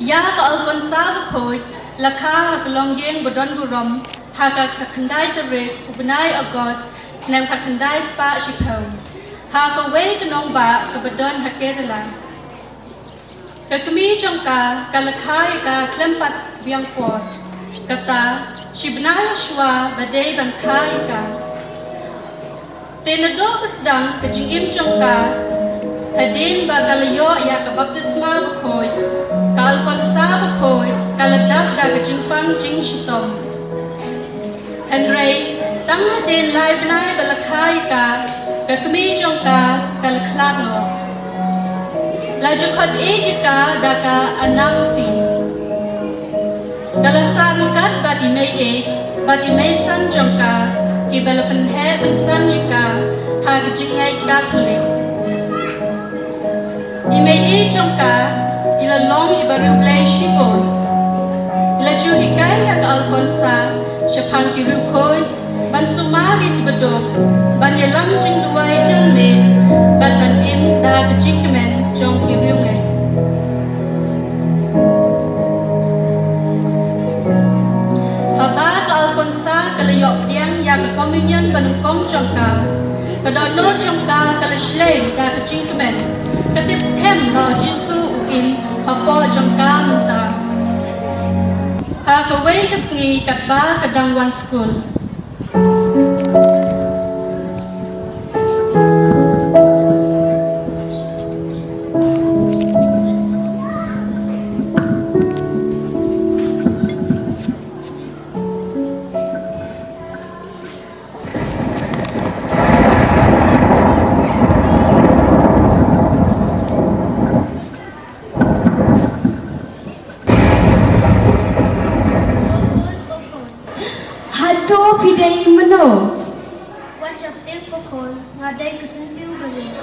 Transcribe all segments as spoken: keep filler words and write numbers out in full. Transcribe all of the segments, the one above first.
Ïa ka Alfonsa Bakhuid la kha ha ka longïing ba don burom ha ka khatkhyndai tarik u bnai August snem khatkhyndai spah shiphew ha kawei ka nongbah kaba don ha Kerala. Ka kmie jong ka ka la kha ïa ka khlem pat biang por, kata shi bnai shuwa ba dei ban kha ïa ka. Te naduh ba sdang ka jingim jong ka, hadien ba ka la ïoh ïa ka baptisma bakhuid, ka Alfonsa Bakhuid ka la dap da ka jingpang jingshitom. Hynrei tang hadien lai bnai ba la kha ïa ka, ka kmie jong ka ka la khlad noh. La ju khot ïa ka da ka Anamti. Ka la sah ryngkat bad i meiieid bad i meisan jong ka, kiba la pynheh pynsan ïa ka ha ka jingngeit Katholik. I meiieid jong ka i la long iba riewblei shibun. I la ju hikai ïa ka Alfonsa shaphang ki riewkhuid ban sumar ïa kiba duk, ban ïalam jingduwai janmiet bad ban im da ka jingkmen jong ki riewngeit. Haba ka Alfonsa ka la ïoh pdiang ïa ka komunion banyngkong jong ka, ka dohnud jong ka ka la shlei da ka jingkmen. Ka tip skhem ba u Jisu u im hapoh jong ka mynta. Ha kawei ka sngi katba ka dang wan skul, Hato phi dei mano? Wat sheptieng ko khun, nga dei ka Syntiew Barin.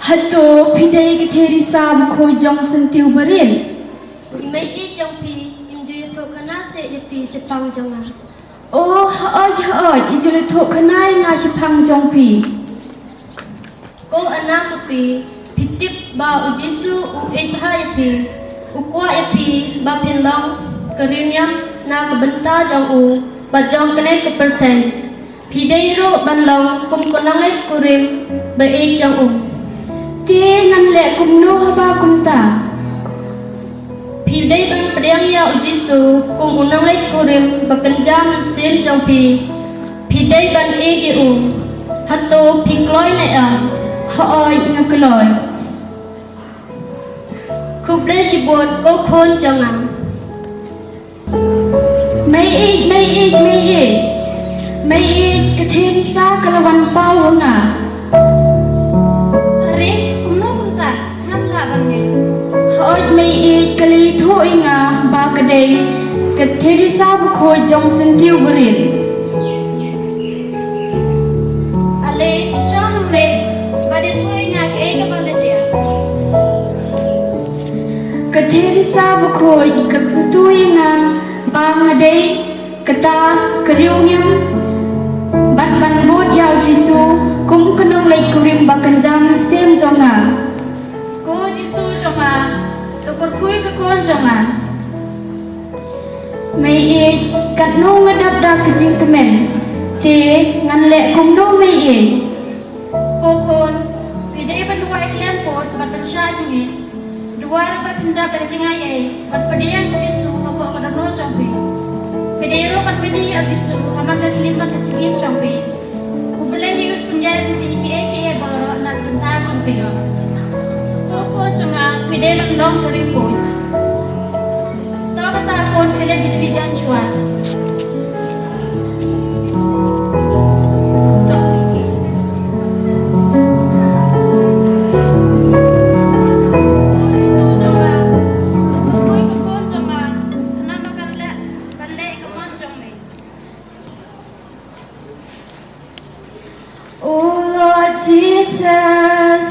Hato phi dei ka Theresa bakhuid jong Syntiew Barin? I meiieid jong phi im ju ïathuh khana seh ïa phi shaphang jong nga. Oh, hooid, hooid, i ju ïathuh khana ïa nga shaphang jong phi. Ko Anamti, phi tip ba u Jisu u ïeit bha ïa phi, u kwah ïa phi ba phin long ka riewniam na ka bynta jong u bad jong kane ka pyrthei. Phi dei ruh ban long kum ka nongleit kurim ba ïeit jong u. Te ngan leh kumno haba kumta? Phi dei ban pdiang ïa u Jisu kum u nongleit kurim ba kynja mynsiem jong phi. Phi dei ban ïeit ïa u. Hato phi kloi ne em? Hooid, nga kloi. Khublei shibun ko khun jong nga. Meiieid, meiieid, meiieid. Meiieid, ka Theresa ka la wan paw ha nga. Are, kumno kumta? Ngam lah ban ngeit. Hooid meiieid, ka la ïathuh ïa nga ba ka dei ka Theresa bakhuid jong Syntiew Barin. Ale, shu ong leh, bad ïathuh ïa nga kaei kaba la jia. Ka Theresa bakhuid ka kyntu ïa nga ba nga dei kata ka riewniam bad ban bud ïa u Jisu kum ka nongleit kurim ba kynja mynsiem jong nga. Ko Jisu jong nga, to kyrkhu ïa ka khun jong nga. Meiieid, katno nga dap da ka jingkmen, te ngan leh kumno meiieid? Ko khun, phi dei ban duwai khlem pud bad ban shah jingim. Duwai ruh ba phin dap da ka jingaiei ban pdiang ïa u Jisu hapoh ka dohnud jong phi. Phi dei ruh ban mane ïa u Jisu ha man ka khyllipmat ka jingim jong phi. U Blei hi u pynïaid ïa phi ïa kiei kiei baroh na ka bynta jong phi. Ko khun jong nga, phi dei ban long ka riewkhuid. To kata khun, phi leit ka jingïajan shuwa. O Lord Jesus,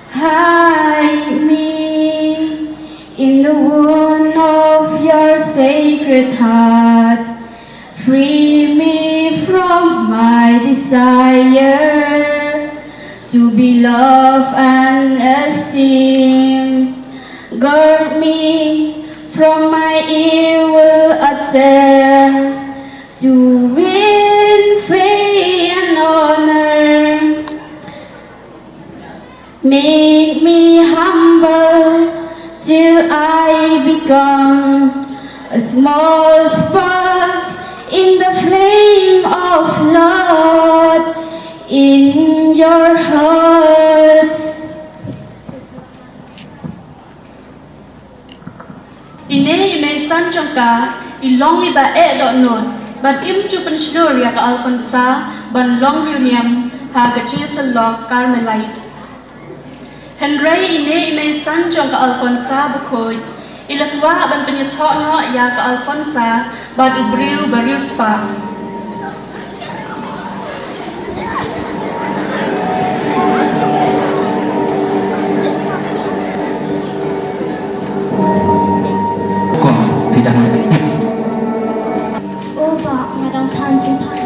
hide me in the womb of your sacred heart. Free me from my desire to be loved and esteemed. Guard me from my evil attempt to win fame and honor. Make me humble till I become a small spark in the flame of Lord in your heart. Ine i meisan jong ka i long iba eh dohnud, bad im ju pynshlur ïa ka Alfonsa ban long riewniam ha ka jingïaseng lok Carmelite. Hynrei ine i meisan jong ka Alfonsa bakhuid i la kwah ban pynïathoh noh ïa ka Alfonsa bad u briew ba riewspah. Ko, phi dang. O bah, nga dang than jingthan.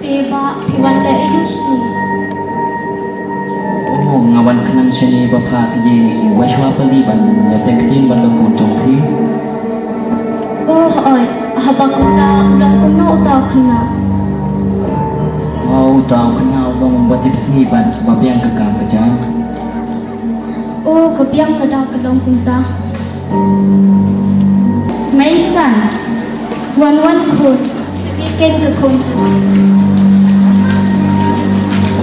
Te bah, phi wan leh aïu shane? Oh, nga wan khnang shane ba phah ka ïing i Waishwa Pali ban ïateh ktien bad ka khun jong phi. Oh, hooid, haba kumta u long kumno uta u khynnah? Oh, uta u khynnah u long ba tipsngi bad ba biang ka kam ka jam. O, ka biang lada ka long kumta. Meisan, wan wan khun, ka dei ken ka khun jong.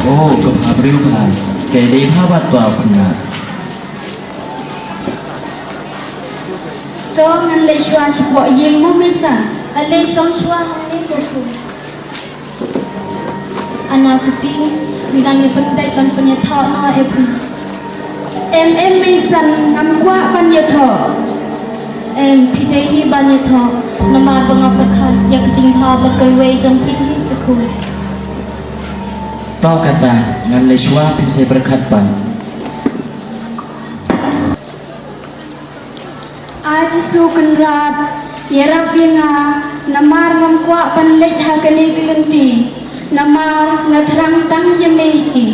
O, ka bha briew bha, ka dei bha bad bha u khynnah. To ngan leit shuwa shapoh ïing mo Meisan. Ale shong shuwa hangne ko khun. Ana kti, ngi dang ïa pynbeit ban pynïathoh noh e phi. Em em Meisan, ngam kwah ban ïathoh. Em, phi dei hi ban ïathoh, namar ba nga pyrkhat ïa ka jingbha bad ka lawei jong phi hi ka khun. To kata, ngan leit shuwa, phim sa pyrkhat pat. A Jisu Kynrad, ïarap ïa nga, namar ngam kwah ban leit ha kane ka lynti, namar nga thrang tang ïa me hi.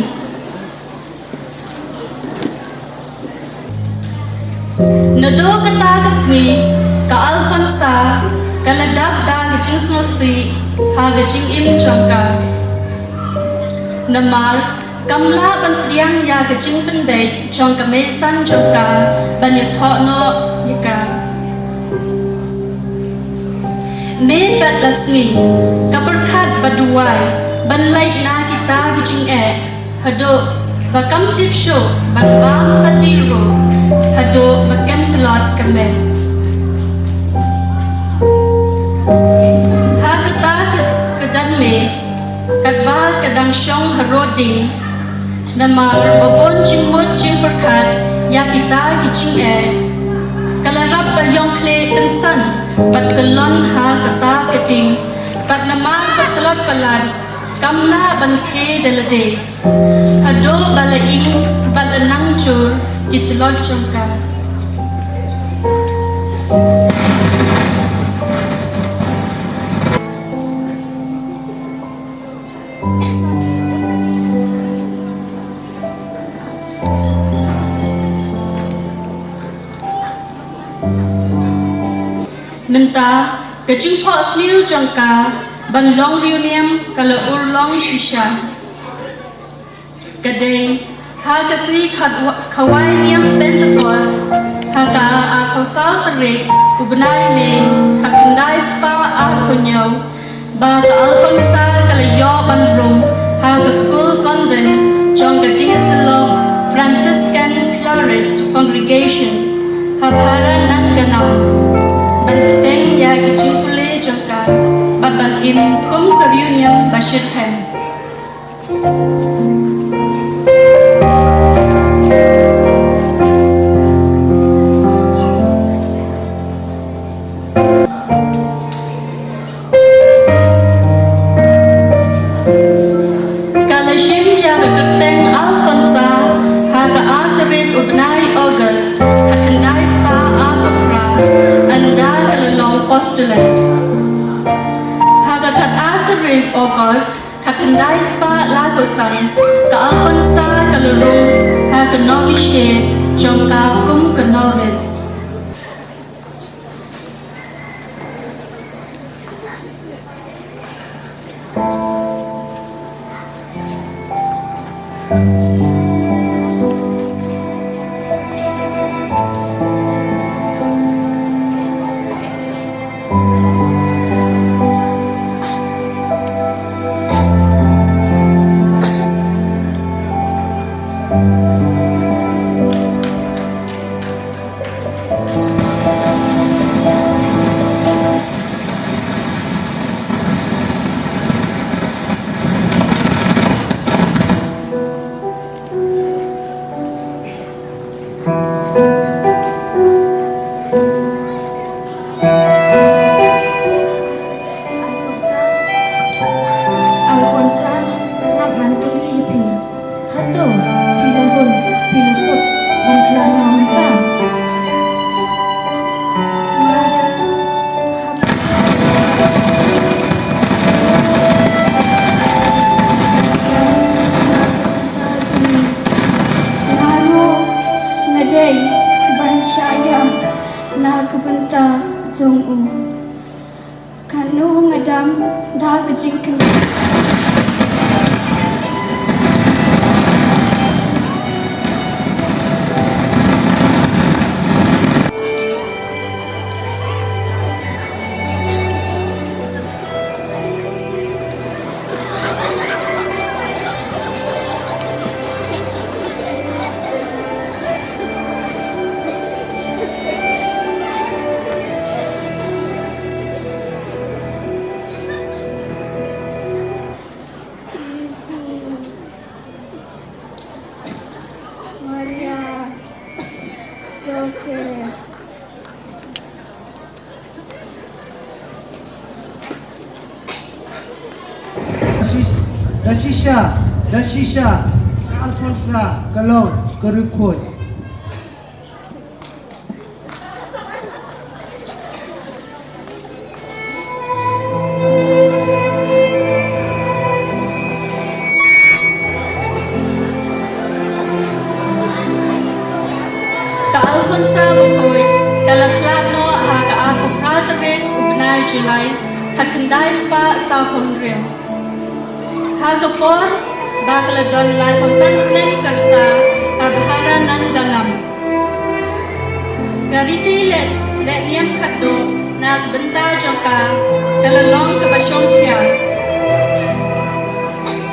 Naduh kata ka sngi, ka Alfonsa ka la dap da ka jingsngewsih ha ka jingim jong ka. Namar kam lah ban pdiang ïa ka jingpynbeit jong ka meisan jong ka ban ïathoh noh ïa ka. Mynta la sngi ka pyrkhat ba duwai ban leit na kita ki jingeh, haduh ba kam tip shuh ban bam ba dih ruh, haduh ba kem tlot ka met. Ha kata ka, ka janmiet, katba ka dang shong harud ding, namar ba bun jingmut jingpyrkhat ïa kita ki jingeh, ka la rap ba ïong khlieh kynsan bad kyllon ha kata ka ding, bad namar ba tlot palat, kam lah ban khie da lade. Haduh ba la ïng bad la nang jur ki tlot jong ka. Mynta ka jingphohsniew jong ka ban long riewniam ka la urlong shisha. Ka dei ha ka sngi khat wa-, khawai niam Pentekost, ha ka arphew saw tarik u bnai Mei, khatkhyndai spah arphew hynñiew, ba ka Alfonsa ka la ïoh ban rung ha ka skul convent jong ka jingïasyllok Franciscan Clarist Congregation ha Phara Nanganam, ban bteng ïa ki jingpule jong ka bad ban im kum ka riewniam ba shitrhem. Ka la shim ïa ka kyrteng Alfonsa ha ka ar tarik u bnai August, khatkhyndai spah arphew phra, ynda ka la long postulant. Ha ka khatar tarik August, khatkhyndai spah laiphew san, ka Alfonsa ka la rung ha ka novitiate jong Alfonsa, sngap ban kylli ïa phi. Hato phi la hun, phi la suk ban khlad noh mynta? Nga ruh nga dei ban shah ïam na ka bynta jong u. Kano nga dam da ka jingkylli. Maria, Joseph. Da shisha, da shisha, ka Alfonsa ka long ka riewkhuid. Ka Alfonsa bakhuid ka la khlad noh ha ka arphew phra tarik u bnai July, ha khyndai spah sawphew hynriew. Ha ka por ba ka la don laiphew san snem ka rta ha Bharanangalam. Ka riti leh, leh niam khatduh na ka bynta jong ka, ka la long kaba shongkhia.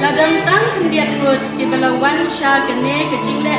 La don tang khyndiat ngut kiba la wan sha kane ka jingleh